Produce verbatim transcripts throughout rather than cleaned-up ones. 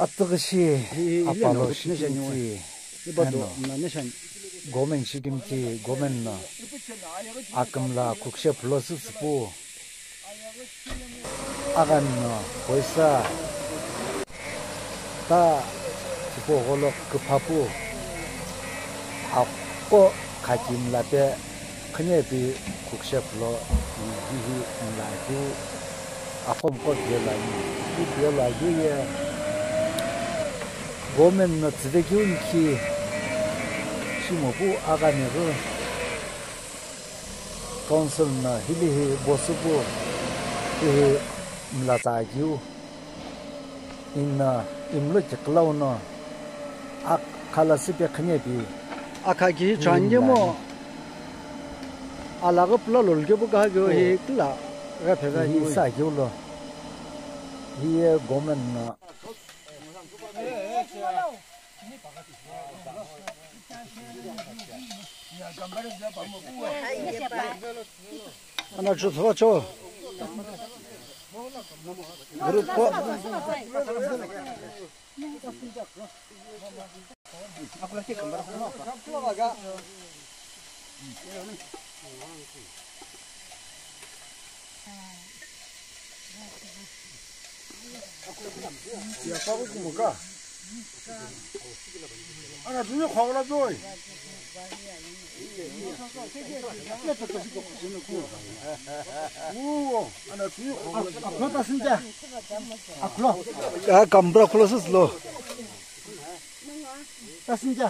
Atüghüshi apalo shikimthi eno government shikimthi government no akümla khukushe phulo süsüpu aghano poisa ta tipau gholo küphapu aqo khakimla pe khünepi khukushe phulo hihi mla keu aqo mqo piyelo ani. Pi piyelo akeu ye government no tsüvekeu nikhi shimopu aghani ru council no hilihi bosupu hihi mla tsa akeu. Ino imlo kiqi launo akha la süpe khünepi akha ki changimo alaghü pula lolkepu kahakeu hi kila gha pheve ani sa keu lo. Hiye government no Ana chu thova cho. Group ko. Ana tuni khawla toi. Uo, ana tuni khawla. Akhlo ta sinja. Akhlo. Ya kambra khlo sus lo. Ta sinja.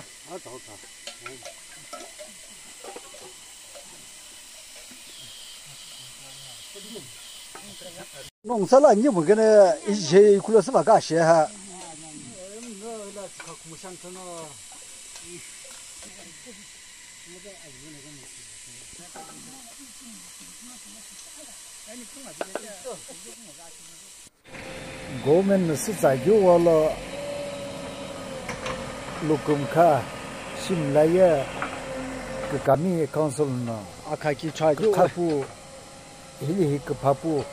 Nong sala nyi mukene ije kulo seba ka she ha. Government no sütsa keu gholo Lukumkha shimla ye kükami council no akha ki chha keu khapu hilihi küphapu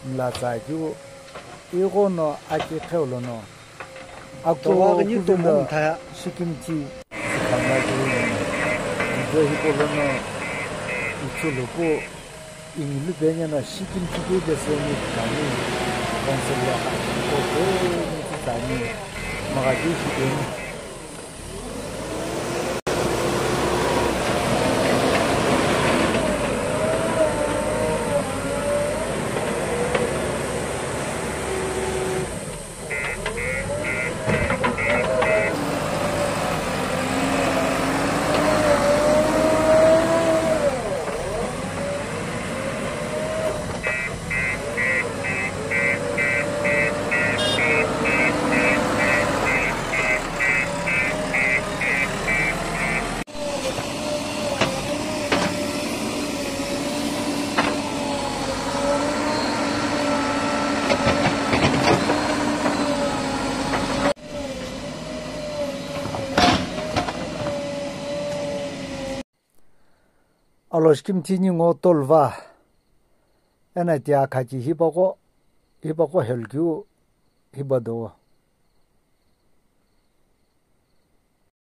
mla tsa keu ighono aki qheu lono akughi ni tomo mtha shikimthi khamla keu lono ijo hipau lono ithulupu Inilupeni yeno shikimthi keu pesüni kani council lo hipau keni tsütsani maghakiu shipeni. Alo shikimthi ningu tolva eno ti akha ki hipaqo hipaqo helkeu hipado